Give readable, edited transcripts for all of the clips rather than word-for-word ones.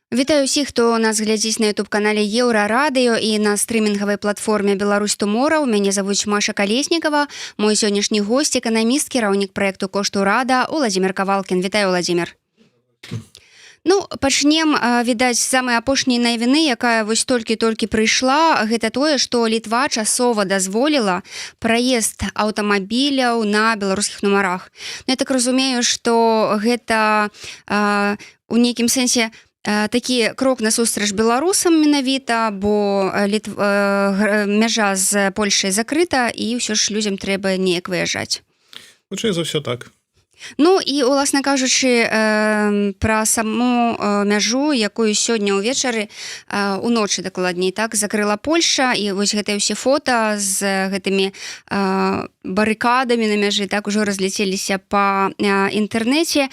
Вітаю ўсіх, хто нас глядзіць на YouTube-канале Еўрарадыё і на стрымінгавай платформе «Беларусь Тумораў». Мяне завуць Маша Калеснікава. Мой сённяшні гость — эканаміст, кіраўнік праекту «Кошт урада» Уладзімір Кавалкін. Вітаю, Уладзімір. Ну, пачнем, відаць, з самай апошняй навіны, якая вось толькі-толькі прыйшла. Гэта тое, што Літва часова дазволіла праезд аўтамабіляў на беларускіх нумарах. Ну, я так разумею, што гэта у нейкім сэнсе такі крок насустрач беларусам менавіта, бо мяжа з Польшай закрыта, і ўсё ж людзям трэба неяк выязджаць. Хутчэй за ўсё, так. Ну і, уласна кажучы, пра саму мяжу, якую сёння ўвечары, уночы дакладней, так, закрыла Польша, і вось гэтыя ўсе фота з гэтымі барыкадамі на мяжы так ужо разляцеліся па інтэрнэце.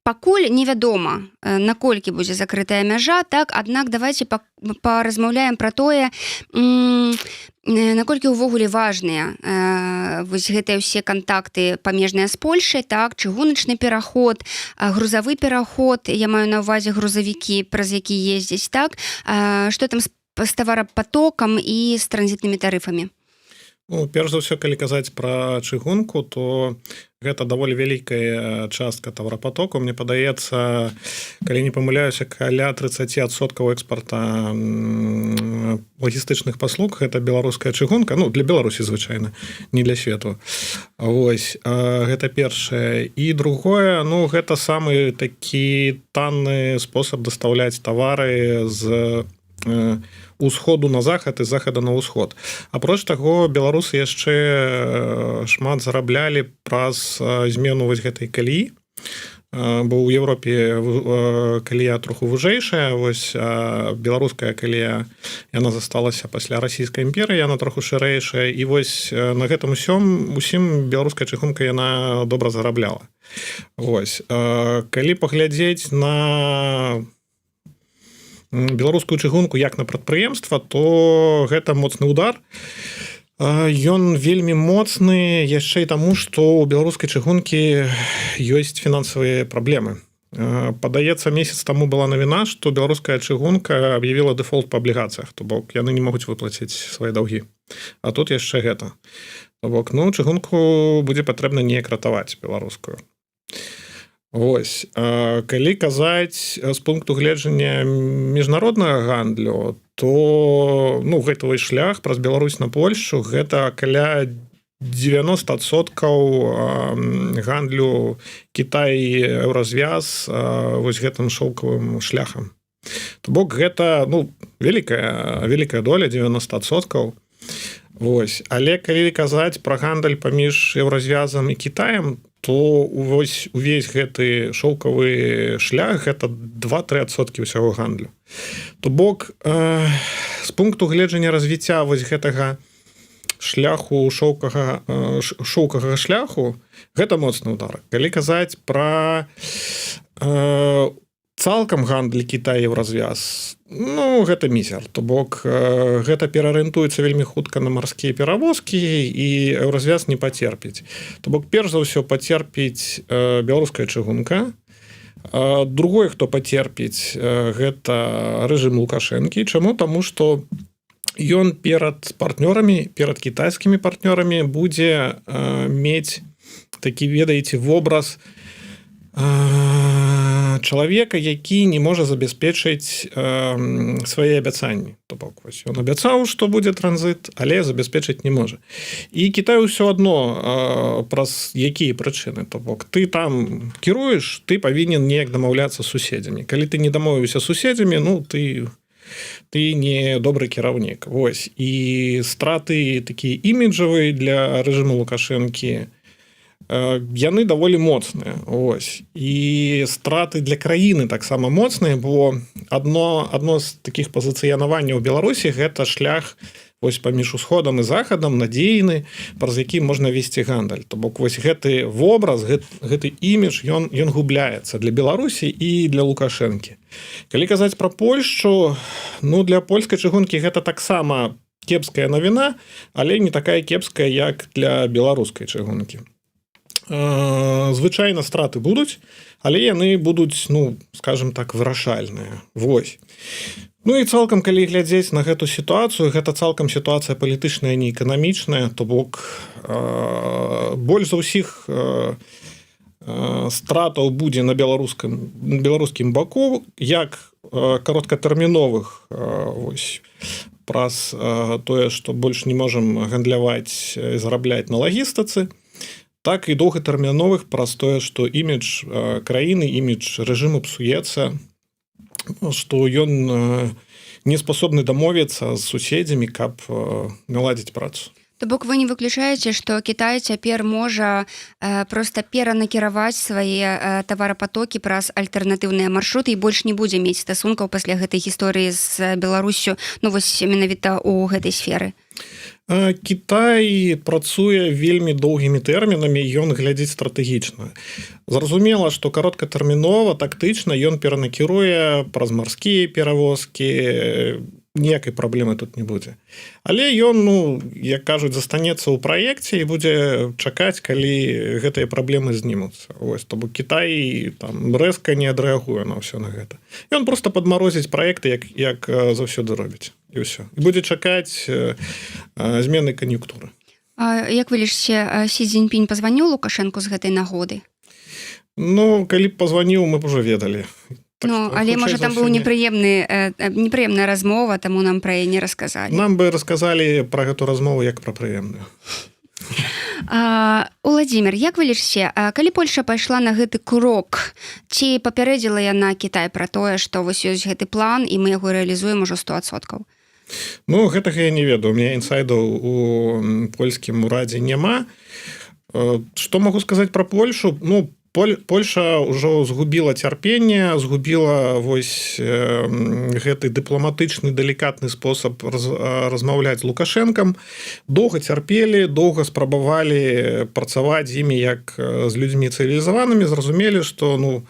Пакуль невядома, наколькі будзе закрытая мяжа, так, аднак давайте паразмаўляем пра тое, наколькі ўвогуле важныя вось гэтыя ўсе кантакты памежныя з Польшай, так, чыгуначны пераход, грузавы пераход, я маю на ўвазе грузавікі, праз які ездзіць, так, что там з таварапатокам і з транзітнымі тарыфамі? Ну, перш за ўсё, калі казаць пра чыгунку, то гэта даволі вялікая частка таварапатоку. Мне падаецца, калі не памыляюся, каля 30% экспарта лагістычных паслуг — гэта беларуская чыгунка. Ну, для Беларусі, звычайна, не для свету. Вось, гэта першае. І другое, ну, гэта самы такі танны спосаб дастаўляць тавары з усходу на захад і захада на ўсход. Апроч таго, беларусы яшчэ шмат зараблялі праз змену вось гэтай каліі, бо ў Еўропе калія троху вужэйшая, вось, беларуская калія, яна засталася пасля Расійскай імперыі, яна троху шырэйшая, і вось на гэтым усём усім беларуская чыгунка, яна добра зарабляла. Вось, калі паглядзець на беларускую чыгунку як на прадпрыемства, то гэта моцны удар. Ён вельмі моцны яшчэ і таму, што у беларускай чыгункі ёсць фінансавыя праблемы. Падаецца, месяц таму была навіна, што беларуская чыгунка аб'явіла дэфолт па аблігацыях, то бок яны не могуць выплаціць свае даўгі. А тут яшчэ гэта. То бок, ну, чыгунку будзе патрэбна неяк ратаваць беларускую. Вось, калі казаць з пункту гледжання міжнароднага гандлю, то, ну, гэты вось шлях праз Беларусь на Польшу — гэта каля 90% гандлю Кітай — Еўразвяз вось гэтым шоўкавым шляхам. То бок гэта, ну, вялікая вялікая доля, 90%. Вось. Але калі казаць пра гандаль паміж Еўразвязам і Кітаем, то вось увесь гэты шоўкавы шлях — гэта 2-3% ўсяго гандлю. То бок з пункту гледжання развіцця вось гэтага шляху, шоўкага шляху, гэта моцны удар. Калі казаць пра цалкам гандаль Кітай — Еўразвяз, ну, гэта мізер. То бок гэта пераарыентуецца вельмі хутка на марскія перавозкі, і Еўразвяз не пацерпіць. То бок перш за ўсё пацерпіць беларуская чыгунка. Другое, хто пацерпіць, гэта рэжым Лукашэнкі. Чаму? Таму што ён перад партнёрамі, перад кітайскімі партнёрамі будзе мець такі, ведаеце, вобраз чалавека, які не можа забяспечыць свае абяцанні. То бок вось ён абяцаў, што будзе транзіт, але забяспечыць не можа. І Кітай ўсё адно, праз якія прычыны, то бок ты там кіруеш, ты павінен неяк дамаўляцца з суседзямі. Калі ты не дамовіўся з суседзямі, ну, ты не добры кіраўнік. Вось, і страты такія іміджавыя для рэжыму Лукашэнкі, яны даволі моцныя. Ось, і страты для краіны таксама моцныя, бо одно з таких пазіцыянаванняў Беларусі — гэта шлях вось паміж усходам і захадам, надзейны, праз які можна весці гандаль. То бок вось гэты вобраз, гэты імідж, ён губляецца для Беларусі і для Лукашэнкі. Калі казаць пра Польшчу, ну, для польскай чыгункі гэта таксама кепская навіна, але не такая кепская, як для беларускай чыгункі. Звычайна страты будуць, але яны будуць, ну, скажем так, вырашальныя. Вось. Ну і цалкам, калі глядзець на гэту сітуацыю, гэта цалкам сітуацыя палітычная, не эканамічная. То бок больш за ўсіх стратаў будзе на беларускім баку, як кароткатэрміновых, вось, праз тое, што больш не можам гандляваць, зарабляць на лагістыцы, так і доўгатэрміновых, праз тое, што імідж краіны, імідж рэжыму псуецца, што ён не спасобны дамовіцца з суседзямі, каб наладзіць працу. То бок вы не выключаеце, што Кітай цяпер можа проста перанакіраваць свае таварапатокі праз альтэрнатыўныя маршруты і больш не будзе мець стасункаў пасля гэтай гісторыі з Беларусю, ну вось менавіта ў гэтай сферы? Кітай працуе вельмі доўгімі тэрмінамі, ён глядзіць стратэгічна. Зразумела, што кароткатэрмінова, тактычна ён перанакіруе праз марскія перавозкі, ніякай праблемы тут не будзе. Але ён, ну, як кажуць, застанецца ў праекце і будзе чакаць, калі гэтыя праблемы знімуцца. Ось, то бок Кітай там рэзка не адрэагуе на ўсё на гэта. Ён просто падмарозіць праекты, як заўсёды робіць, і ўсё. І будзе чакаць змены кан'юнктуры. Як вы лічыце, Сі Цзіньпінь пазваніў Лукашэнку з гэтай нагоды? Ну, калі б пазваніў, мы б ужо ведалі. Так, ну, але можа, там быў непрыемная размова, таму нам пра яе не расказалі. Нам бы расказалі пра гэту размову як пра прыемную. Уладзімир, як вы лічыце, калі Польша пайшла на гэты крок, ці папярэдзіла яна Кітай пра тое, што вось ёсць гэты план і мы яго рэалізуем ужо 100%? Ну, гэтага я не ведаю, у меня інсайдаў у польскім урадзе няма. Что могу сказаць про Польшу? Ну, Польша ўжо згубіла цярпенне, згубіла вось гэты дыпламатычны, далікатны спосаб размаўляць з Лукашэнкам. Доўга цярпелі, доўга спрабавалі працаваць з імі як з людзьмі цывілізаванымі, зразумелі, што, ну,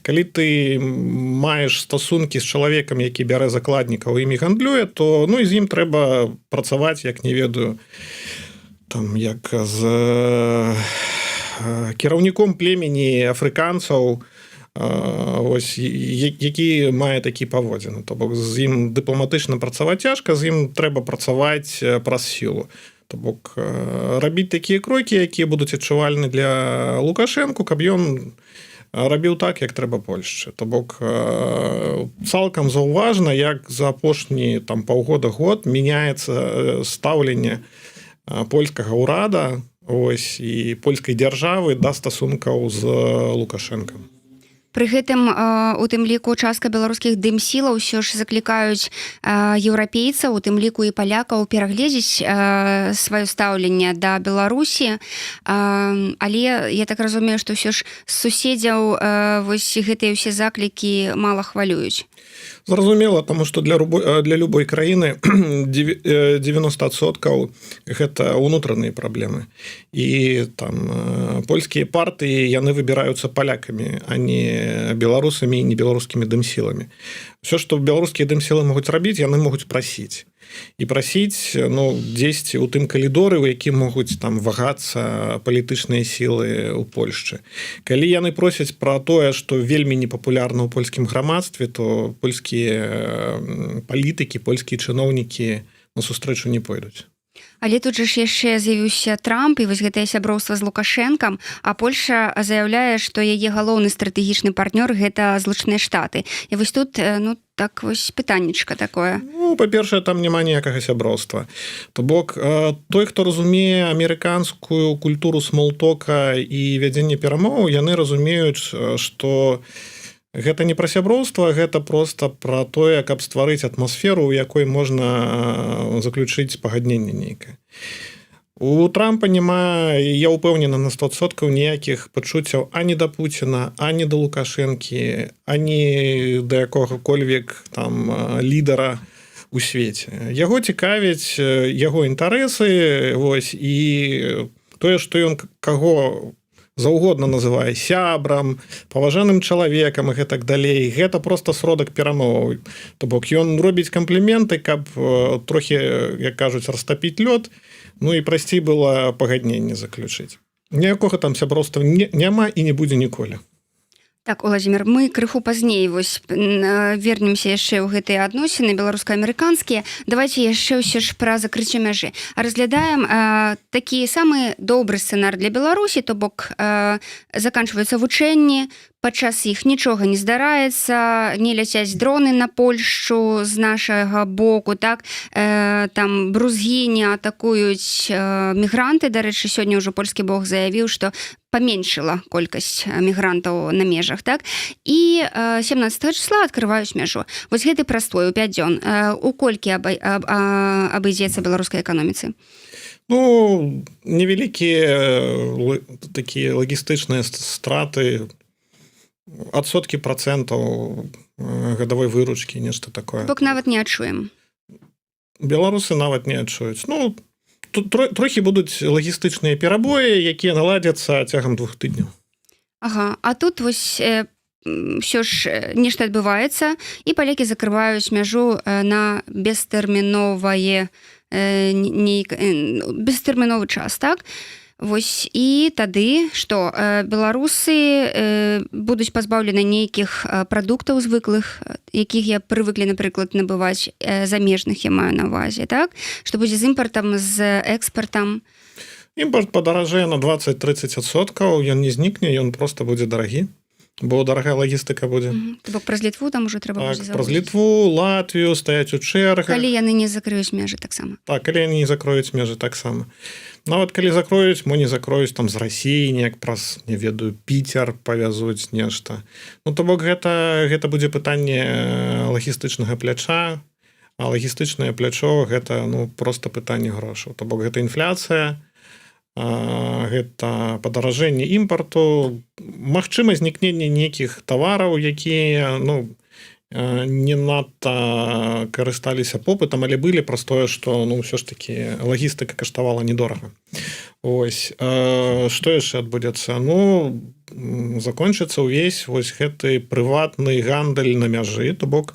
калі ты маеш стасункі з чалавекам, які бярэ закладнікаў, імі гандлюе, то, ну, і з ім трэба працаваць як, не ведаю, там, як з кіраўніком племені афрыканцаў, ось, які мае такі паводзіны. То бок з ім дыпламатычна працаваць цяжка, з ім трэба працаваць праз сілу. То бок рабіць такія крокі, якія будуць адчувальны для Лукашэнку, каб ён рабіў так, як трэба Польшчы. То бок цалкам заўважна, як за апошні там паўгода, год мяняецца стаўленне польскага ўрада, ось, і польскай дзяржавы да стасункаў з Лукашэнкам. Пры гэтым у тым ліку частка беларускіх дэмсілаў ўсё ж заклікаюць еўрапейцаў, у тым ліку і палякаў, перагледзець сваё стаўленне да Беларусі. Але я так разумею, што ўсё ж суседзяў вось гэтыя ўсе заклікі мала хвалююць. Зразумела, таму што для любой краіны 90% гэта ўнутраныя праблемы, і там польскія партыі, яны выбіраюцца палякамі, а не беларусамі, не беларускімі дэмсіламі. Все, што беларускія дэмсілы могуць рабіць, яны могуць прасіць і прасіць, ну, дзесьці ў тым калідоры, у якім могуць там вагацца палітычныя сілы ў Польшчы. Калі яны просяць пра тое, што вельмі непапулярна ў польскім грамадстве, то польскія палітыкі, польскія чыноўнікі на сустрэчу не пойдуць. Але тут же ж яшчэ з'явіўся Трамп і вось гэтае сяброўства з Лукашэнкам, а Польша заяўляе, што яе галоўны стратэгічны партнёр — гэта Злучаныя Штаты. І вось тут, ну, так вось пытаннечка такое. Ну, па-першае, там няма ніякага сяброўства. То бок той, хто разумее амерыканскую культуру смолтока і вядзення перамоў, яны разумеюць, што гэта не пра сяброўства, гэта просто пра тое, каб стварыць атмасферу, у якой можна заключыць пагадненне нейкае. У Трампа няма, я ўпэўнены на 100%, ніякіх пачуццяў ані да Пуціна, ані да Лукашэнкі, ані да якога-кольвек там лідара у свеце. Яго цікавіць яго інтарэсы, вось, і тое, што ён каго заўгодна называе сябрам, паважаным чалавекам і гэтак далей, гэта просто сродак перамоваў. То бок ён робіць кампліменты, каб трохі, як кажуць, растапіць лёд, ну і прасцей было пагадненне заключыць. Ніякога там сяброўства няма і не будзе ніколі. Так, Уладзімір, мы крыху пазней вось вернемся яшчэ ў гэтыя адносіны беларуска-амерыканскія. Давайте яшчэ ўсё ж пра закрыццё мяжы. Разглядаем такі самы добры сцэнар для Беларусі, то бок заканчваюцца вучэнні, падчас іх нічога не здараецца, не ляцяць дроны на Польшчу з нашага боку, так, там брузгі не атакуюць мігранты. Дарэчы, сёння ўжо польскі бок заявіў, што паменшыла колькасць мігрантаў на межах, так, і 17 числа открываюць мяжу. Вось гэты прастой у 5 дзён у колькі абыдзецца беларускай эканоміцы? Ну, невялікія такія лагістычныя страты, адсоткі працэнтаў гадавой выручкі, нешта такое. Бок нават не адчуем? Беларусы нават не адчуюць. Ну, тут трохі будуць лагістычныя перабоі, якія наладзяцца цягам 2 тыдняў. Ага, а тут вось ўсё ж нешта адбываецца, і палякі закрываюць мяжу на бестэрміновае бестэрміновы час, так. Вось, і тады што, беларусы будуць пазбаўлены нейкіх прадуктаў звыклых, якіх я прывыклі, напрыклад, набываць, замежных я маю на увазе, так, што будзе з імпартам, з экспартам? Імпорт падаражэе на 20-30%. Ён не знікне, ён просто будзе дарагі, бо дарагая лагістыка будзе. То бок праз Літву там уже трэба Так, праз Літву, Латвію, стаяць у чэргах. Калі яны не закрыюць межы таксама. Так, калі яны не закроюць межы таксама. Нават калі закроюць, мо не закроюць, там з Расіі неяк праз, не ведаю, Піцер павязуць нешта. Ну, то бок гэта будзе пытанне лагістычнага пляча, а лагістычнае плячо — гэта, ну, просто пытанне грошаў. То бок гэта інфляцыя, гэта падаражэнне імпарту, магчыма, знікненне нейкіх тавараў, якія, ну, не надта карысталіся попытам, але былі праз тое, што, ну, ўсё ж таки лагістыка каштавала недорага. Ось што яшчэ адбудзецца? Ну, закончыцца ўвесь вось гэты прыватны гандаль на мяжы, то бок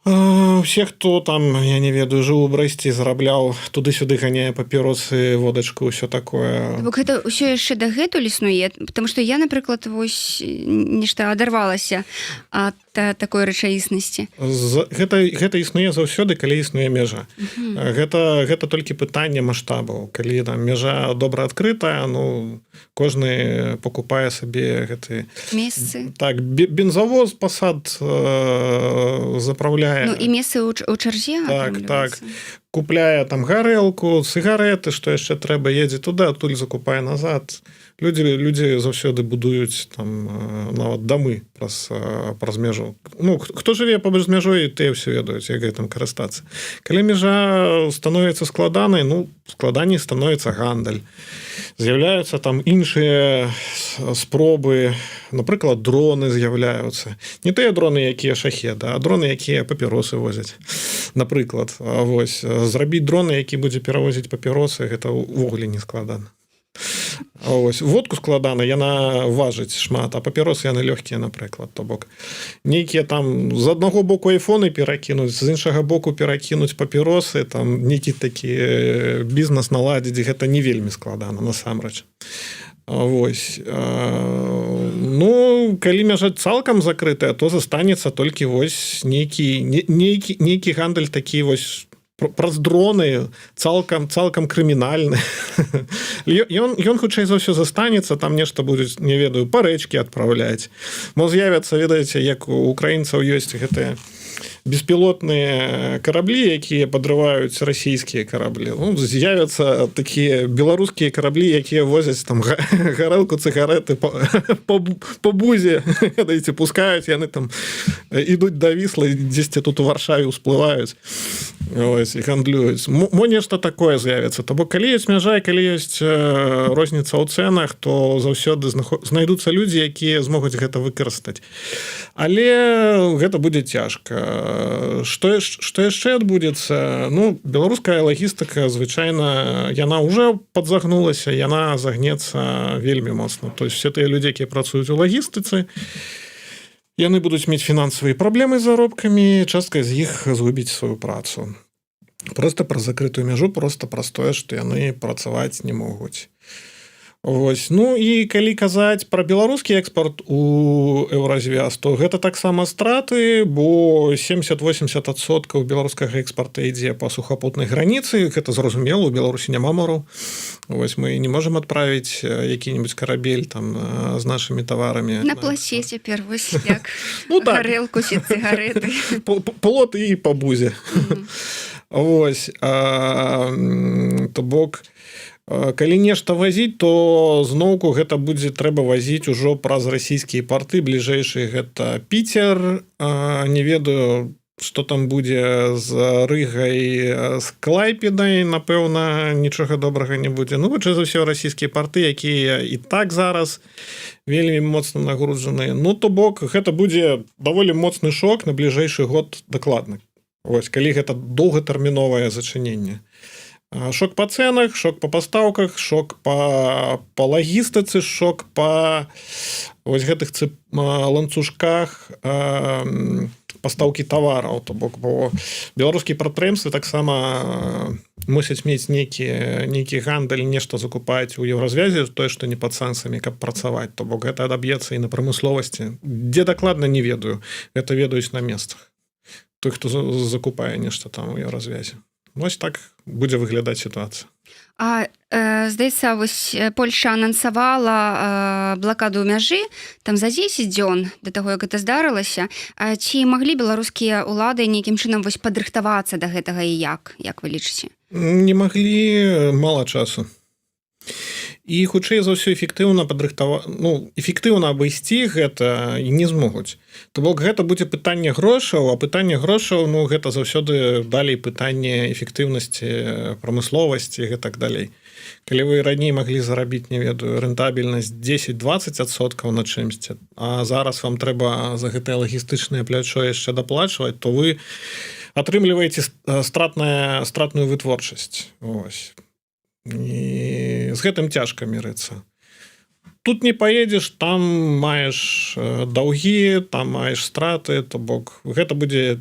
усе, хто там, я не ведаю, жыў у Брэсце, зарабляў туды-сюды, ганяе папіросы, водачку, ўсё такое. Бок гэта ўсё яшчэ дагэтуль існуе? Потому что я, напрыклад, вось нешта адарвалася ад такой рэчаіснасці. Гэта існуе заўсёды, калі існуе межа. Гэта толькі пытанне маштабаў. Калі там межа добра адкрытая, ну, кожны покупае сабе гэты месцы. Так, бензавоз пасад заправляе. Ну, і месцы ў чарзе. Так, купляе там гарэлку, цыгареты, што яшчэ трэба, едзе туды, адтуль закупае назад. Людзі заўсёды будуюць там нават дамы праз мяжу. Ну, хто жыве побач з мяжой, тыя ўсе ведаюць, як гэтым карыстацца. Калі мяжа становіцца складанай, ну, складаней становіцца гандаль, з'яўляюцца там іншыя спробы, напрыклад, дроны з'яўляюцца, не тыя дроны, якія шахеда, а дроны, якія папіросы возяць, напрыклад. Вось зрабіць дроны, які будзе перавозіць папіросы, гэта ўвогуле не складана. Ось водку складана, яна важыць шмат, а папіросы, яны лёгкія, напрыклад. То бок нейкія там з аднаго боку айфоны перакінуць, з іншага боку перакінуць папіросы, там нейкі такі бізнес наладзіць, гэта не вельмі складана насамрэч. Вось, ну, калі мяжа цалкам закрытая, то застанецца толькі вось нейкі гандаль такі вось праз дроны, цалкам крымінальны. Ён хутчэй за ўсё застанецца, там нешта будуць, не ведаю, па рэчкі адпраўляць. Мо з'явяцца, ведаеце, як у украінцаў ёсць гэтыя беспілотныя караблі, якія падрываюць расійскія караблі. Ну, з'явяцца такія беларускія караблі, якія возяць там гарэлку, цыгареты по Бузе, ведаеце, пускаюць, яны там ідуць да Віслы, дзесьці тут у Варшаве усплываюць. Ось, і гандлююць. Мо нешта такое з'явіцца. То бок калі ёсць мяжа і калі ёсць розніца ў цэнах, то заўсёды знайдуцца людзі, якія змогуць гэта выкарыстаць, але гэта будзе цяжка. Што яшчэ адбудзецца? Ну, беларуская лагістыка, звычайна, яна уже падзагнулася, яна загнецца вельмі моцна. То есть все тыя людзі, якія працуюць у лагістыцы, яны будуць мець фінансавыя праблемы з заробкамі, частка з іх згубіць сваю працу просто праз закрытую мяжу, просто праз тое, што яны працаваць не могуць. Вось. Ну і калі казаць пра беларускі экспорт у Еўразвяз, то гэта таксама страты, бо 70-80% беларускага экспорта ідзе па сухапутнай граніцы. Гэта зразумела, у Беларусі няма мору. Вось, мы не можам адправіць які-небудзь карабель там з нашымі таварамі. На плаце цяпер вось як. Ну, так. Гарэлку ці цыгареты. Плот і па Бузе. Вось, то бок, калі нешта вазіць, то зноўку гэта будзе трэба вазіць ужо праз расійскія парты. Бліжэйшы гэта Піцер. Не ведаю, что там будзе з Рыгай, з Клайпедай, напэўна, нічога добрага не будзе. Ну, хутчэй за ўсё, расійскія парты, якія і так зараз вельмі моцна нагружаныя. Ну, то бок гэта будзе даволі моцны шок на бліжэйшы год дакладна. Вось, калі гэта доўгатэрміновае зачыненне. Шок па цэнах, шок па пастаўках, шок па лагістыцы, шок па вось гэтых ланцужках пастаўкі тавараў. То бок, бо беларускія прадпрыемствы таксама мусяць мець нейкі гандаль, нешта закупаць у Еўразвязе, тое, што не пад санкцыямі, каб працаваць. То бок гэта адаб'ецца і на прамысловасці. Дзе дакладна, не ведаю, гэта ведаюць на месцах той, хто закупае нешта там у Еўразвязе. Вось так будзе выглядаць сітуацыя. А здаецца, вось Польша анансавала блакаду мяжы там за 10 дзён да таго, як гэта здарылася. А ці маглі беларускія ўлады нейкім чынам вось падрыхтавацца да гэтага і як вы лічыце? Не маглі, мала часу. І хутчэй за ўсё, эфектыўна падрыхтава ну, эфектыўна абысці гэта і не змогуць. То бок гэта будзе пытанне грошаў, а пытанне грошаў, ну, гэта заўсёды далей пытанне эфектыўнасці прамысловасці і так далей. Калі вы раней маглі зарабіць, не ведаю, рэнтабельнасць 10-20% на чымсьці, а зараз вам трэба за гэтае лагістычнае плячо яшчэ даплачваць, то вы атрымліваеце стратную вытворчасць. Ось. І з гэтым цяжка мірыцца. Тут не паедзеш, там маеш даўгі, там маеш страты. То бок гэта будзе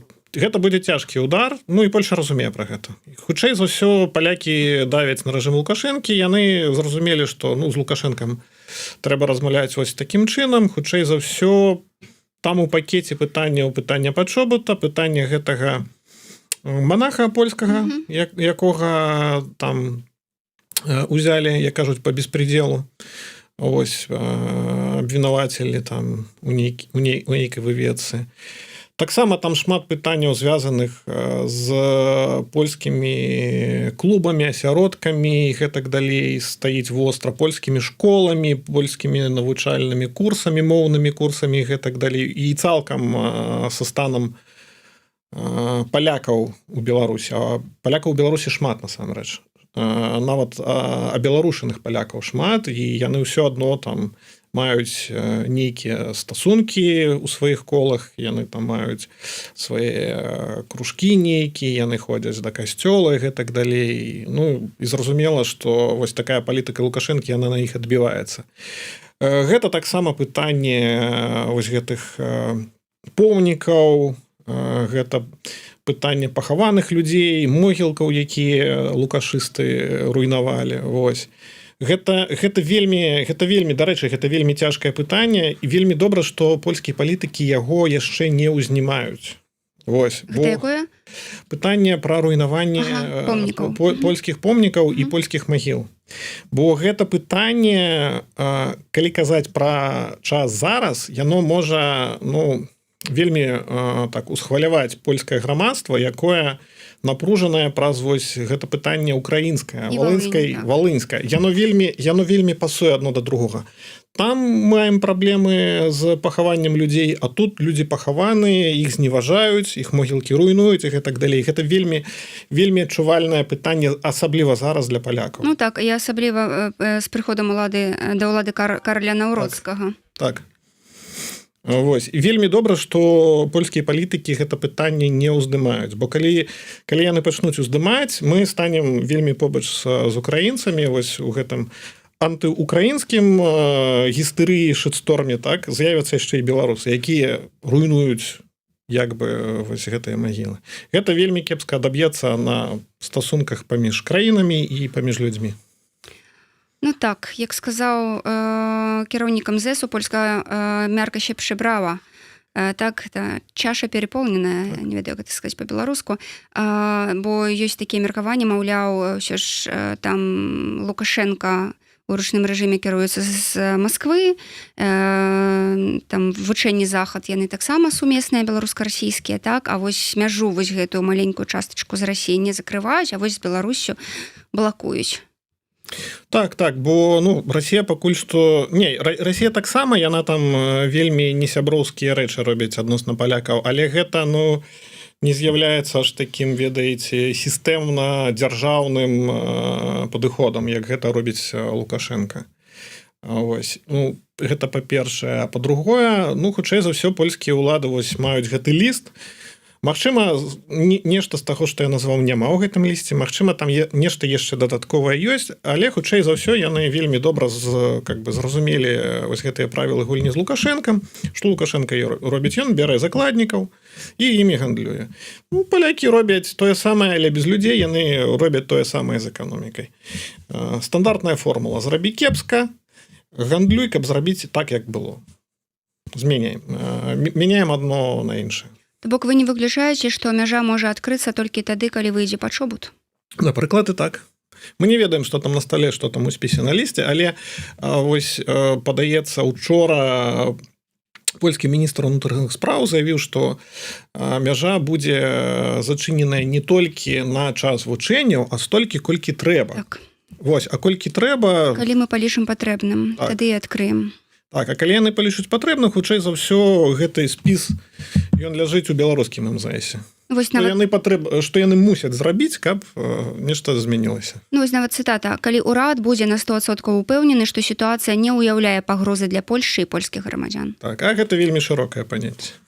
цяжкі удар. Ну і Польша разумее пра гэта. Хутчэй за ўсё, палякі давяць на рэжым Лукашэнкі. Яны зразумелі, што, ну, з Лукашэнкам трэба размаўляць вось такім чынам. Хутчэй за ўсё, там у пакеце пытанняў пытання Пачобута, пытання гэтага монаха польскага, якога там узялі, як кажуць, по беспределу. Ось, абвінавацілі там у нейкай выведцы. Таксама там шмат пытанняў, звязаных з польскімі клубамі, асяродкамі і гэтак далей, стаіць востра, польскімі школамі, польскімі навучальнымі курсамі, моўнымі курсамі і гэтак далей, і цалкам са станам палякаў у Беларусі. А палякаў у Беларусі шмат насамрэч, нават абеларушаных палякаў шмат, і яны ўсё адно там маюць нейкія стасункі ў сваіх колах, яны там маюць свае кружкі нейкія, яны ходзяць да касцёла і гэтак далей. Ну і зразумела, што вось такая палітыка Лукашэнкі, яна на іх адбіваецца. Гэта таксама пытанне вось гэтых помнікаў, гэта пытанне пахаваных людзей, могілкаў, якія лукашысты руйнавалі. Вось гэта вельмі, дарэчы, гэта вельмі цяжкае пытанне, і вельмі добра, што польскія палітыкі яго яшчэ не ўзнімаюць. Вось, бо якое? Пытанне пра руйнаванне, ага, помнікаў. Польскіх помнікаў і польскіх магіл. Бо гэта пытанне, калі казаць пра час зараз, яно можа, ну, вельмі так усхваляваць польскае грамадства, якое напружанае праз вось гэта пытанне украінскае, валынскай, так. Валынская. Яно вельмі пасуе адно да другога. Там маем праблемы з пахаваннем людзей, а тут людзі пахаваныя, іх зневажаюць, іх могілкі руйнуюць і гэтак далей. Гэта вельмі, вельмі адчувальнае пытанне, асабліва зараз для палякаў. Ну так, і асабліва з прыходам улады да ўлады Караля Наўроцкага. Так. Вось. І вельмі добра, што польскія палітыкі гэта пытанне не ўздымаюць, бо калі яны пачнуць уздымаць, мы станем вельмі побач з украінцамі вось у гэтым антыукраінскім гістэрыі, шытсторме. Так, з'явяцца яшчэ і беларусы, якія руйнуюць як бы вось гэтыя магілы. Гэта вельмі кепска адаб'ецца на стасунках паміж краінамі і паміж людзьмі. Ну так, як сказаў кіраўнік МЗСу, польская miarka się przebrała. Так, это чаша переполненная, так. Не ведаю, як это сказать по-беларуску, бо ёсць такія меркаванні, маўляў, ўсё ж там Лукашенко у ручным рэжыме кіруецца з Москвы, там вучэнні Захад, яны таксама сумесныя, беларуска-расійскія, так, а вось мяжу, вось гэтую маленькую частачку з Расіі не закрываюць, а вось з Беларусю блакуюць. Так, бо, ну, Расія пакуль што не, Расія таксама, яна там вельмі несяброўскія рэчы робіць адносна палякаў, але гэта, ну, не з'яўляецца аж таким, ведаеце, сістэмна дзяржаўным падыходам, як гэта робіць Лукашенко. Вось, ну, гэта па-першае. Па-другое, ну, хутчэй за ўсё, польскія ўлады вось маюць гэты ліст. Магчыма, нешта з таго, што я назваў, няма ў гэтым лісце. Магчыма, там нешта яшчэ дадатковае ёсць, але хутчэй за ўсё, яны вельмі добра как бы зразумелі вось гэтыя правілы гульні з Лукашэнкам. Што Лукашенко робіць? Ён бярэ закладнікаў і імі гандлюе. Ну, палякі робяць тое самае, але без людзей, яны робяць тое самае з эканомікай. Стандартная формула: зрабі кепска, гандлюй, каб зрабіць так, як было. Зменяем, мяняем одно на іншае. То бок вы не выключаеце, што мяжа можа адкрыцца толькі тады, калі выйдзе Пачобут? Напрыклад, і так. Мы не ведаем, что там на столе, что там у спісе на лісце, але вось, падаецца, учора польскі міністр унутраных спраў заявіў, что мяжа будзе зачыненая не толькі на час вучэнняў, а столькі, колькі трэба. Так. Вось, а колькі трэба? Калі мы палічым патрэбным, Так. тады і адкрыем. Так, а калі яны палічуць патрэбна, хутчэй за ўсё, гэты спіс, ён ляжыць у беларускім МЗСе. Вось Што нават яны патрэб, што яны мусяць зрабіць, каб нешта змянілася. Ну, вось нават цытата: калі ўрад будзе на 100% упэўнены, што сітуацыя не ўяўляе пагрозы для Польшчы і польскіх грамадзян. Так, а гэта вельмі шырокае паняцце.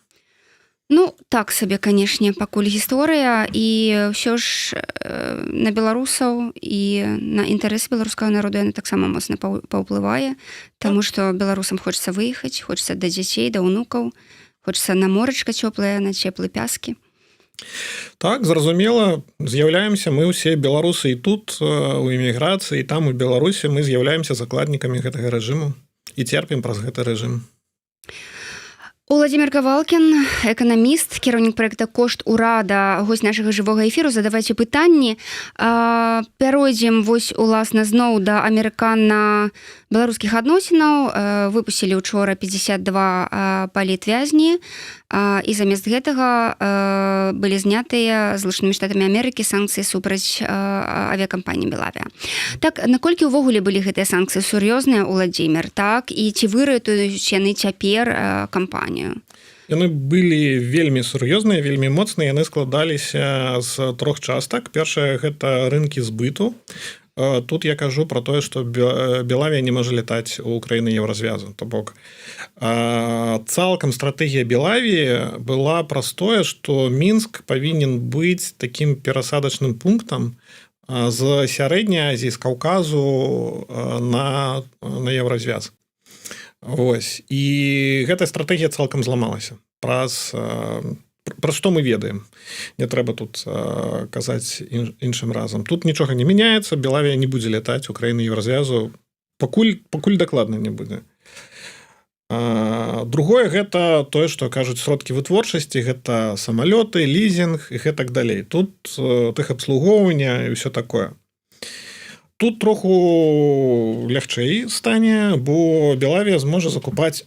Ну, так сабе, канешне, пакуль гісторыя, і ўсё ж на беларусаў і на інтарэсы беларускага народу яна таксама моцна паўплывае, таму што беларусам хочацца выехаць, хочацца да дзяцей, да ўнукаў, хочацца на морачка цёплае, на цеплы пяскі. Так, зразумела, з'яўляемся мы ўсе, беларусы, і тут у эміграцыі, і там, у Беларусі, мы з'яўляемся закладнікамі гэтага рэжыму і церпім праз гэты рэжым. Уладзімір Кавалкін, эканаміст, кіраўнік праекта «Кошт урада», гость нашага жывога эфіру. Задавайце пытанні. Пяройдзем вось уласна зноў да амерыкана-беларускіх адносінаў. Выпусцілі учора 52 палітвязні, і замест гэтага былі знятыя Злучанымі Штатамі Амерыкі санкцыі супраць авіякампаніі Белавія. Так, наколькі ўвогуле былі гэтыя санкцыі сур'ёзныя, Уладзімир, так, і ці выратуюць яны цяпер кампанію? Яны былі вельмі сур'ёзныя, вельмі моцныя. Яны складаліся з трох частак. Першае — гэта рынкі збыту. Тут я кажу про тое, что Белавія не можа летаць у краіны Еўразвязу. То бок цалкам стратэгія Белавіі была простое, что Мінск павінен быць таким перасадачным пунктам з Сярэдняй Азіі, з Каўказу на Еўразвяз. Вось, і гэтая стратэгія цалкам зламалася праз што мы ведаем, не трэба тут казаць іншым разам. Тут нічога не мяняецца, Белавія не будзе лятаць у краіны Еўразвязу, пакуль дакладна не будзе. Другое — гэта тое, што кажуць, сродкі вытворчасці, гэта самалёты, лізінг і гэтак далей, тут тэхабслугоўвання і ўсё такое. Тут троху лягчэй стане, бо Белавія зможа закупаць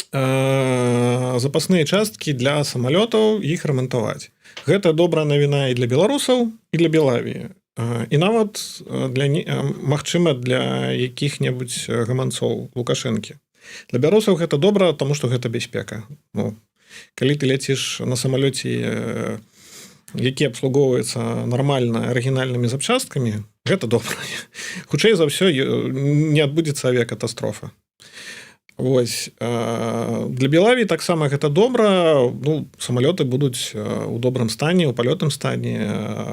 запасныя часткі для самалётаў, іх рамантаваць. Гэта добрая навіна і для беларусаў, і для Белавіі, і нават для, магчыма, для якіх-небудзь гаманцоў Лукашэнкі. Для беларусаў гэта добра, тому что гэта бяспека. Ну, калі ты ляціш на самалёце, які абслугоўваецца нармальна, арыгінальнымі запчасткамі, гэта добра, хутчэй за ўсё, не адбудзецца авіякатастрофа. Вось, для Белавіі таксама гэта добра. Ну, самалёты будуць у добрым стане, у палётным стане,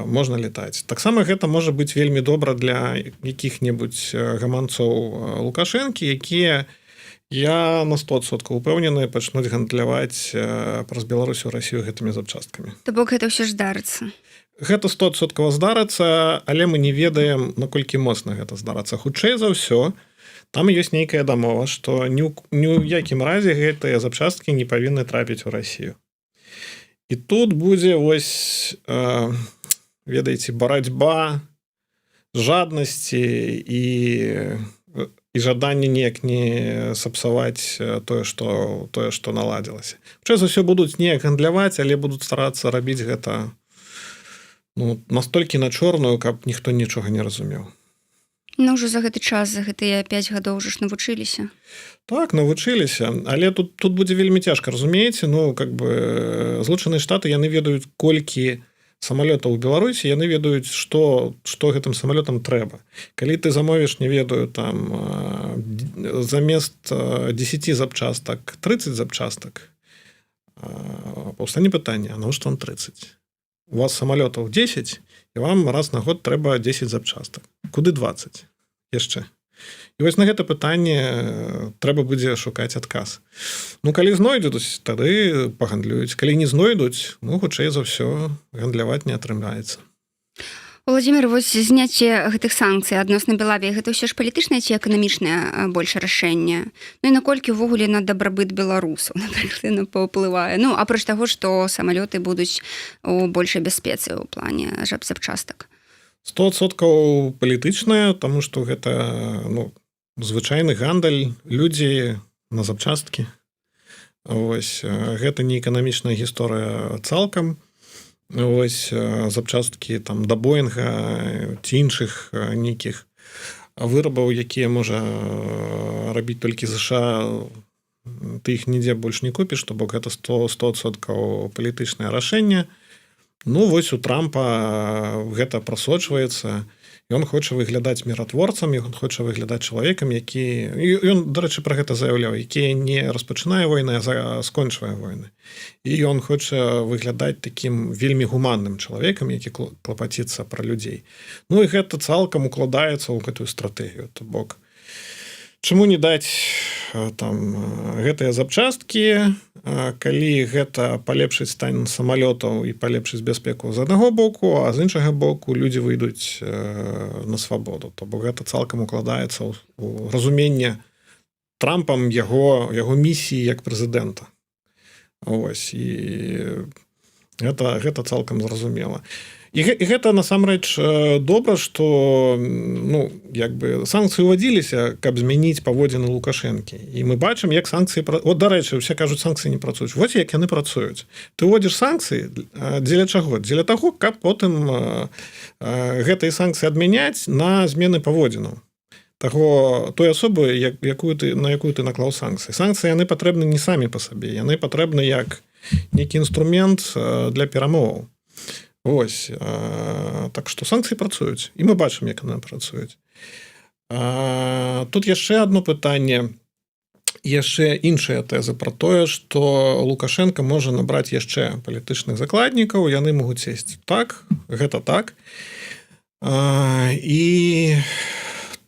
можна летаць. Таксама гэта можа быць вельмі добра для якіх-небудзь гаманцоў Лукашэнкі, якія Я на 100% упэўнены, пачнуць гандляваць праз Беларусю, Расію гэтымі запчасткамі. То бок гэта ўсё ж здарыцца? Гэта 100% здарыцца, але мы не ведаем, наколькі моцна гэта здарацца. Хутчэй за ўсё, там ёсць нейкая дамова, што ні ў якім разе гэтыя запчасткі не павінны трапіць у Расію. І тут будзе вось, ведаеце, барацьба жаднасці і жаданне неяк не сапсаваць тое, што наладзілася. Хутчэй за ўсё, будуць неяк гандляваць, але будуць старацца рабіць гэта, ну, настолькі на чорную, каб ніхто нічога не разумеў. Ну, ўжо за гэты час, за гэтыя 5 гадоў уже ж навучыліся. Так, навучыліся, але тут будзе вельмі цяжка, разумееце? Ну, как бы Злучаныя Штаты, яны ведаюць, колькі самалётаў у Беларусі, яны ведаюць, што гэтым самалётам трэба. Калі ты замовіш, не ведаю, там замест 10 запчастак 30 запчастак, паўстане пытанне: а навошта вам 30? У вас самалётаў 10, і вам раз на год трэба 10 запчастак. Куды 20 яшчэ? І вось на гэта пытанне трэба будзе шукаць адказ. Ну, калі знойдуць, тады пагандлююць. Калі не знойдуць, ну, хутчэй за ўсё, гандляваць не атрымаецца. Уладзімір, вось зняцце гэтых санкцый адносна Белавіі, гэта ўсё ж палітычнае ці эканамічнае больш рашэнне? Ну і наколькі ўвогуле на дабрабыт беларусаў, напрыклад, яно паўплывае? Ну, апроч таго, што самалёты будуць у большай бяспецы ў плане жаб запчастак. 100% палітычная, таму што гэта, ну, звычайны гандаль, людзі на запчасткі. Вось, гэта не эканамічная гісторыя цалкам. Вось, запчасткі там да Боінга ці іншых нейкіх вырабаў, якія можа рабіць толькі ЗША, ты іх нідзе больш не купіш. То бок гэта 100% палітычнае рашэнне. Ну, вось у Трампа гэта прасочваецца. Ён хоча выглядаць міратворцам, ён хоча выглядаць чалавекам, які, ён, дарэчы, пра гэта заяўляў, які не распачынае войны, а скончвае войны. І ён хоча выглядаць такім вельмі гуманным чалавекам, які клапаціцца пра людзей. Ну і гэта цалкам укладаецца ў гэтую стратэгію. То бок чаму не даць там гэтыя запчасткі, калі гэта палепшыць стан самалётаў і палепшыць бяспеку з аднаго боку, а з іншага боку людзі выйдуць на свабоду? То бок гэта цалкам укладаецца ў разуменне Трампам яго місіі як прэзідэнта. Вось, і гэта цалкам зразумела. І гэта насамрэч добра, што, ну, як бы санкцыі увадзіліся, каб змяніць паводзіны Лукашэнкі, і мы бачым, як санкцыі. Вот, дарэчы, усе кажуць, санкцыі не працуюць. Вось як яны працуюць: ты уводзіш санкцыі дзеля чаго? Дзеля таго, каб потым гэтыя санкцыі адмяняць на змены паводзінаў таго той асобы, як якую ты на якую ты наклаў санкцыі. Санкцыі, яны патрэбны не самі па сабе, яны патрэбны як нейкі інструмент для перамоваў. Вось, так што санкцыі працуюць, і мы бачым, як яны працуюць. Тут яшчэ одно пытанне, яшчэ іншая тэза пра тое, што Лукашэнка можа набраць яшчэ палітычных закладнікаў, яны могуць сесть. Так, гэта так. І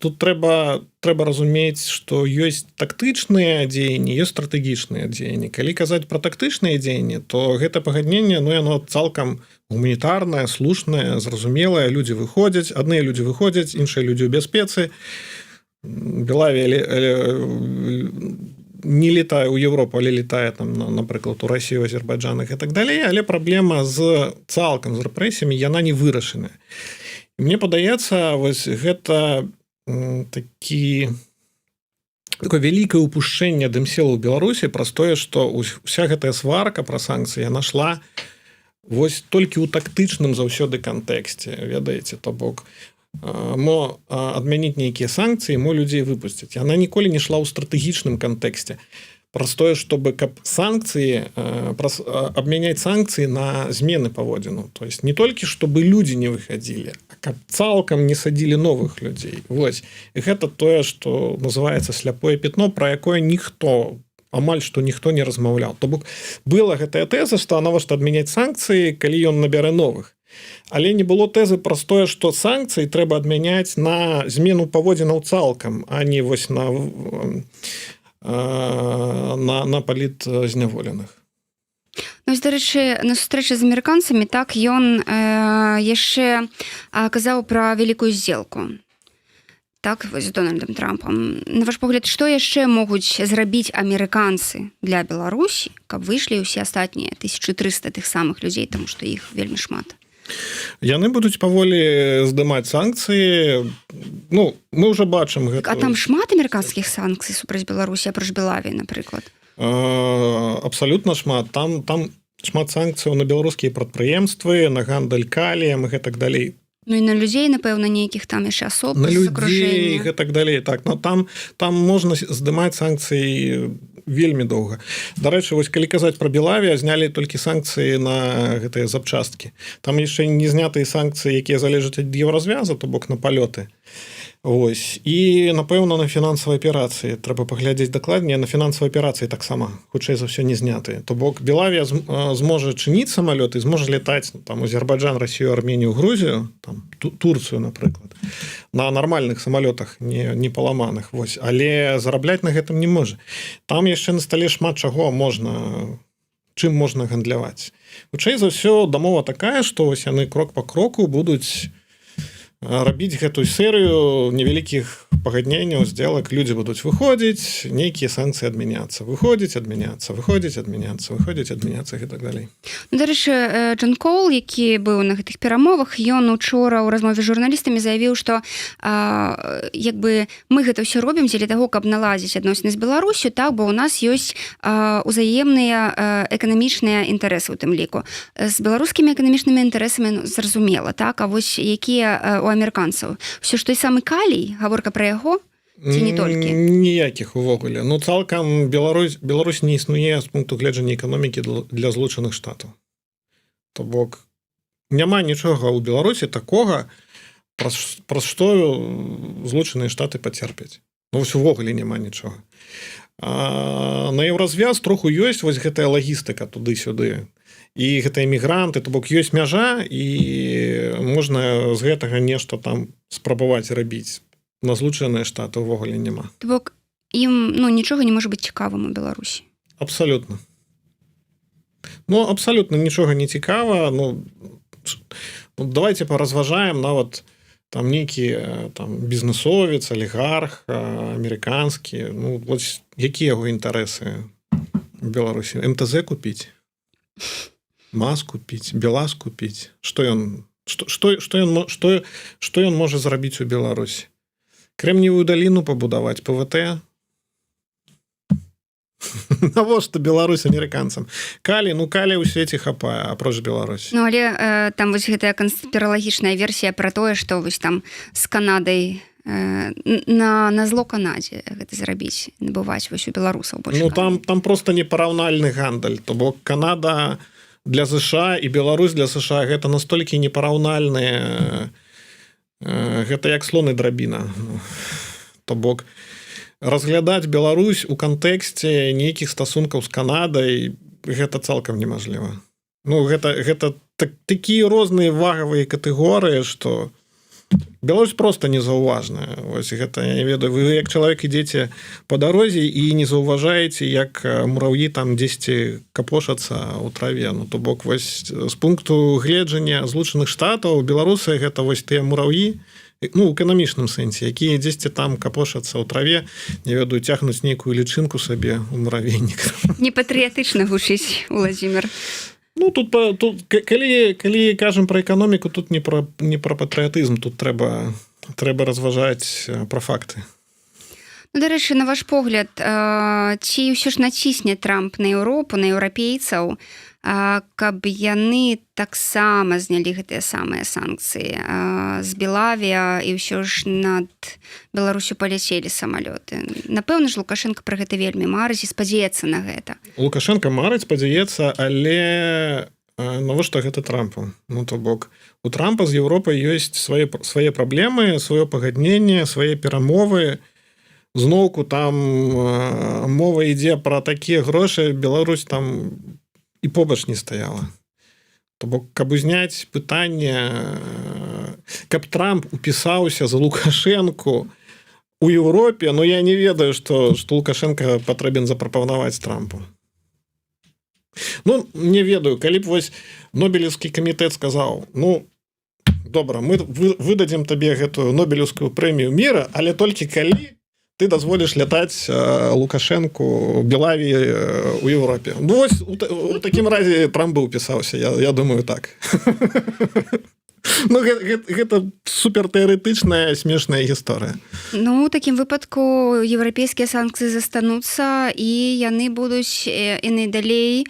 тут трэба разумець, што ёсць тактычныя дзеянні, ёсць стратэгічныя дзеянні. Калі казаць пра тактычныя дзеянні, то гэта пагадненне, ну, яно цалкам гуманітарнае, слушнае, зразумелае: людзі выходзяць, адныя людзі выходзяць, іншыя людзі ў бяспецы. Белавія не летае ў Европу, але летае там, напрыклад, у Расію, Азербайджанах і так далей. Але праблема з цалкам з рэпрэсіямі, яна не вырашаная. Мне падаецца, вось гэта такое вялікае упушчэнне дэмселу ў Беларусі праз тое, што уся гэтая сварка пра санкцыі, яна шла вось толькі ў тактычным заўсёды кантэксце, ведаеце? То бок мо адмяніць нейкія санкцыі, мо людзей выпусціць. Яна ніколі не шла ў стратэгічным кантэксце праз тое, чтобы каб санкцыі праз абмяняць санкцыі на змены паводзіну, то есть не толькі чтобы людзі не выхадзілі, а каб цалкам не садзілі новых людзей. Вось гэта тое, что называется сляпое пятно, пра якое ніхто, амаль што ніхто не размаўляў. То бок была гэтая тэза, што навошта адмяняць санкцыі, калі ён набярэ новых, але не было тэзы праз тое, што санкцыі трэба адмяняць на змену паводзінаў цалкам, а не вось на на палітзняволеных. Ну, дарэчы, на сустрэчы з амерыканцамі, так, ён яшчэ казаў пра вялікую сделку, так, з Дональдам Трампам. На ваш погляд, што яшчэ могуць зрабіць амерыканцы для Беларусі, каб выйшлі ўсе астатнія 1300 тых самых людзей, таму што іх вельмі шмат? Яны будуць паволі здымаць санкцыі. Ну, мы уже бачым гэта. А там шмат амерыканскіх санкцый супраць Беларусі, апроч Белавіі, напрыклад? Абсалютна шмат. Там шмат санкцыяў на беларускія прадпрыемствы, на гандаль каліем і гэтак далей. Ну і на людзей, напэўна, нейкіх там яшчэ асоб. На людзей, гэтак далей, так. Но там можна здымаць санкцыі вельмі доўга. Дарэчы, вось калі казаць про Белавія, знялі толькі санкцыі на гэтыя запчасткі. Там яшчэ не знятыя санкцыі, якія залежаць ад Еўразвяза, то бок на палёты. Вось. І, напэўна, на фінансавай аперацыі, трэба паглядзець дакладней, на фінансавай аперацыі таксама, хутчэй за ўсё, не знятыя. То бок Белавія зможа чыніць самалёты, зможа летаць, ну, там, Азербайджан, Россию, Арменію, Грузію, там, Турцыю, напрыклад, на нармальных самалётах, не паламаных. Вось. Але зарабляць на гэтым не можа. Там яшчэ на стале шмат чаго можна, чым можна гандляваць. Хутчэй за ўсё, дамова такая, што вось яны крок па кроку будуць рабіць гэтую серыю невялікіх пагадненняў, сделак. Людзі будуць выходзіць, нейкія санкцыі адмяняцца, выходзіць, адмяняцца, выходзіць, адмяняцца, выходзіць, адмяняцца і так далей. Ну, дарэчы, Джон Коул, які быў на гэтых перамовах, ён учора ў размове з журналістамі заявіў, што як бы мы гэта ўсё робім дзеля таго, каб наладзіць адносіны з Беларусю, так, бо у нас ёсць узаемныя эканамічныя інтарэсы. У тым ліку з беларускімі эканамічнымі інтарэсамі, ну, зразумела, так, а вось якія у амерыканцаў? Все ж той самы калій, гаворка пра яго ці не толькі? Ніякіх увогуле. Ну, цалкам Беларусь не існуе з пункту гледжання эканомікі для Злучаных Штатаў. То бок няма нічога ў Беларусі такога, праз што Злучаныя Штаты пацерпяць. Ну, вось увогуле няма нічога. На Еўразвяз троху ёсць, вось гэтая лагістыка туды-сюды і гэтыя мігранты. То бок ёсць мяжа, і можна з гэтага нешта там спрабаваць рабіць. На Злучаныя Штаты увогуле няма. То бок ім, ну, нічога не можа быць цікавым у Беларусі? Абсалютна. Ну, абсалютна нічога не цікава. Ну, давайте паразважаем. Нават там нейкі там бізнесовец, алігарх амерыканскі, ну вось якія яго інтарэсы в Беларусі? МТЗ купіць, МАЗ купіць, БелАЗ купіць? Что ён что что что ён что что ён можа зрабіць у Беларусі? Крэмніевую даліну пабудаваць, ПВТ? Навошта Беларусь амерыканцам? Калі, ну, калі ў свеце хапае, апроч Беларусь. Ну, але там вось гэтая канспіралагічная версія пра тое, што вось там з Канадай, на зло Канадзе гэта зрабіць, набываць вось у беларусаў больш. Ну, там просто непараўнальны гандаль. То бок Канада для ЗША і Беларусь для США — гэта настолькі непараўнальныя, гэта як слон і драбіна. Ну, то бок разглядаць Беларусь у кантэксце нейкіх стасункаў з Канадай — гэта цалкам немажліва. Ну, гэта такія розныя вагавыя катэгорыі, что Беларусь просто незаўважная. Вось гэта, я не ведаю, вы як чалавек ідзеце по дарозе і не заўважаеце, як мураўі там дзесьці капошацца ў траве. Ну, то бок вось з пункту гледжання Злучаных Штатаў беларусы — гэта вось тыя мураўі, ну, у эканамічным сэнсе, якія дзесьці там капошацца ў траве, не ведаю, цягнуць нейкую лічынку сабе у муравейнік. Непатрыятычна гучыць, Уладзімир. Ну, тут калі кажам про эканоміку, тут не пра патрыятызм, тут трэба разважаць пра факты. Ну, дарэчы, на ваш погляд, ці ўсё ж націсне Трамп на Еўропу, на еўрапейцаў, каб яны таксама знялі гэтыя самыя санкцыі з Белавія і ўсё ж над Беларусю паляцелі самалёты? Напэўна ж, Лукашенко пра гэта вельмі марыць і спадзяецца на гэта. Лукашенко марыць, спадзяецца, але навошта гэта Трампу? Ну, то бок у Трампа з Еўропай ёсць свае праблемы, сваё пагадненне, свае перамовы. Зноўку там мова ідзе пра такія грошы, Беларусь там і побач не стаяла. То бок каб узняць пытанне, каб Трамп упісаўся за Лукашэнку. У Еўропе, но я не ведаю, что Лукашенко патрэбен запрапанаваць Трампу. Ну, не ведаю, калі б вось Нобелевскі камітэт сказаў: «Ну добра, мы выдадзім табе гэтую Нобелевскую прэмію мира, але толькі калі ты дазволіш лятаць Лукашенко Белавіі у Европе». Ну, вось, у такім разе Трамп бы упісаўся, я думаю, так. Ну, гэта супер тэарэтычная, смешная гісторыя. Ну, у такім выпадку еўрапейскія санкцыі застануцца, і яны будуць і найдалей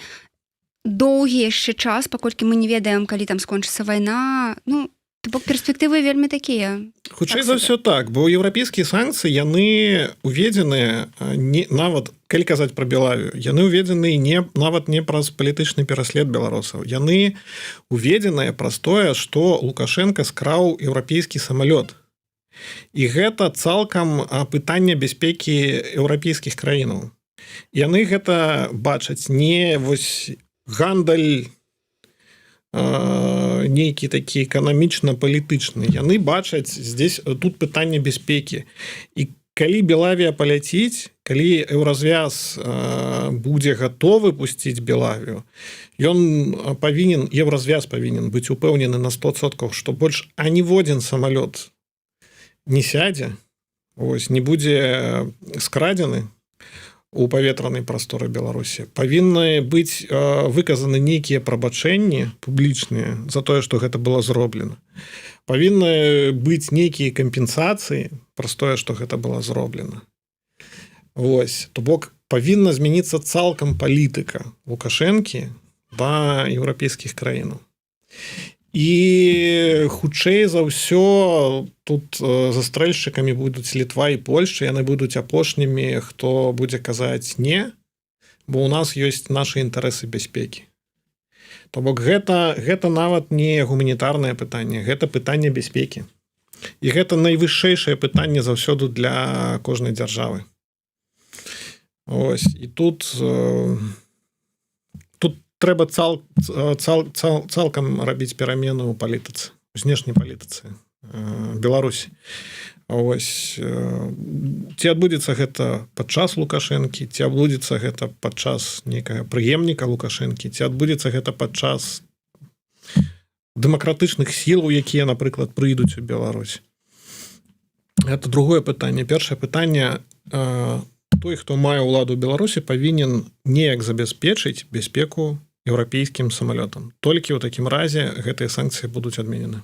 доўгі яшчэ час, паколькі мы не ведаем, калі там скончыцца вайна. Ну, то бок перспектывы вельмі такія. Хутчэй Так за сабе. ўсё, так, бо еўрапейскія санкцыі, яны уведзены не нават, калі казаць про Белавію, яны уведзены не нават не праз палітычны пераслед беларусаў, яны уведзеныя праз тое, што Лукашенко скраў еўрапейскі самалёт, і гэта цалкам пытанне бяспекі еўрапейскіх краінаў. Яны гэта бачаць не вось гандаль нейкі такі эканамічна-палітычны, яны бачаць здесь, тут пытанне бяспекі. І калі Белавія паляціць, калі Еўразвяз будзе гатовы пусціць Белавію, ён павінен, Еўразвяз павінен быць упэўнены на 100%, што больш аніводзін самалёт не сядзе, ось, не будзе скрадзены у паветранай прасторы Беларусі. Павінны быць выказаны нейкія прабачэнні публічныя за тое, што гэта было зроблена, павінны быць нейкія кампенсацыі праз тое, што гэта было зроблена. Вось, то бок павінна змяніцца цалкам палітыка Лукашэнкі да еўрапейскіх краінаў. І хутчэй за ўсё, тут застрэльшчыкамі будуць Літва і Польшча, яны будуць апошнімі, хто будзе казаць: «Не, бо у нас ёсць нашы інтарэсы бяспекі». То бок гэта нават не гуманітарнае пытанне, гэта пытанне бяспекі, і гэта найвышэйшае пытанне заўсёды для кожнай дзяржавы. Ось, і тут трэба цалкам рабіць перамену ў палітыцы, знешняй палітыцы Беларусі. Ось, ці адбудзецца гэта падчас Лукашэнкі, ці адбудзецца гэта падчас некага прыемніка Лукашэнкі, ці адбудзецца гэта падчас дэмакратычных сілаў, якія, напрыклад, прыйдуць у Беларусь, это другое пытанне. Першае пытанне: той, хто мае ўладу Беларусі, павінен неяк забяспечыць бяспеку еўрапейскім самалётам. Толькі ў такім разе гэтыя санкцыі будуць адменены.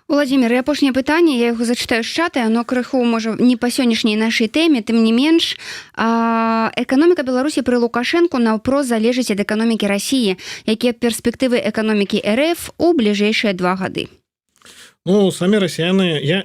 Уладзімір, і апошняе пытанне, я яго зачытаю з чата, оно крыху, можа, не па сённяшняй нашай тэме, тым не менш. Эканоміка Беларусі пры Лукашэнку наўпрост залежыць ад эканомікі Расіі. Якія перспектывы эканомікі РФ у бліжэйшыя 2 гады? Ну, самі расіяны, я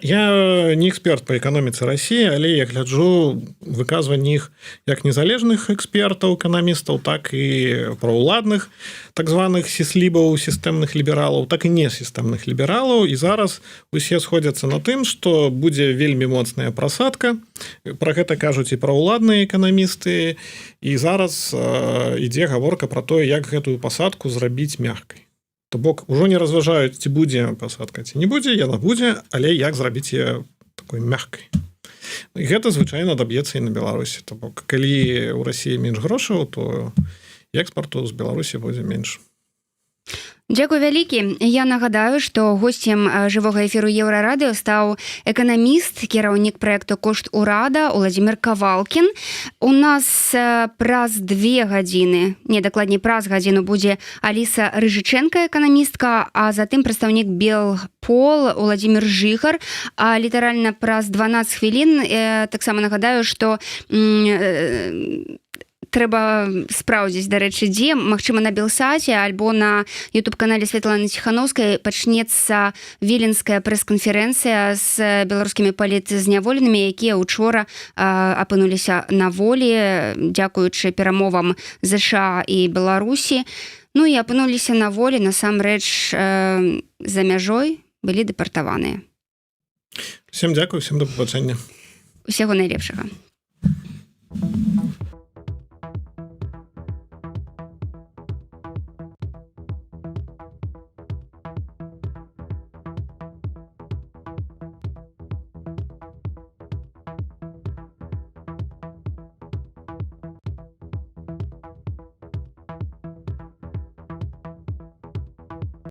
не эксперт по эканоміцы Расіі, але я гляджу выказванні іх як незалежных экспертаў, эканамістаў, так і праўладных так званых сіслібаў, сістэмных лібералаў, так і не сістэмных лібералаў, і зараз усе сходзяцца на тым, што будзе вельмі моцная прасадка. Про гэта кажуць і праўладныя эканамісты, і зараз ідзе гаворка про тое, як гэтую пасадку зрабіць мягкай. То бок ужо не разважаюць, ці будзе пасадка, ці не будзе, яна будзе, але як зрабіць яе такой мягкай. І гэта звычайна даб'ецца і на Беларусі. То бок калі ў Расіі менш грошаў, то экспарту з Беларусі будзе менш. Дзякуй вялікі. Я нагадаю, што госцем жывога эфіру Еўрарадыё стаў эканаміст, кіраўнік праекту «Кошт урада» Уладзімір Кавалкін. У нас праз 2 гадзіны, не, дакладней, праз гадзіну будзе Аліса Рыжыченко, эканамістка, а затым прадстаўнік Белпол Уладзімір Жыхар. А літаральна праз 12 хвілін, таксама нагадаю, што трэба спраўдзіць, дарэчы, дзе, магчыма, на Белсаце альбо на YouTube канале Светланы Ціхановскай пачнецца віленская прэс-канферэнцыя з беларускімі палітзняволенымі, якія учора апынуліся на волі дзякуючы перамовам ЗША і Беларусі. Ну і апынуліся на волі насамрэч, за мяжой былі дэпартаваныя. Всем дзякую, всем да пабачэння. Усяго найлепшага.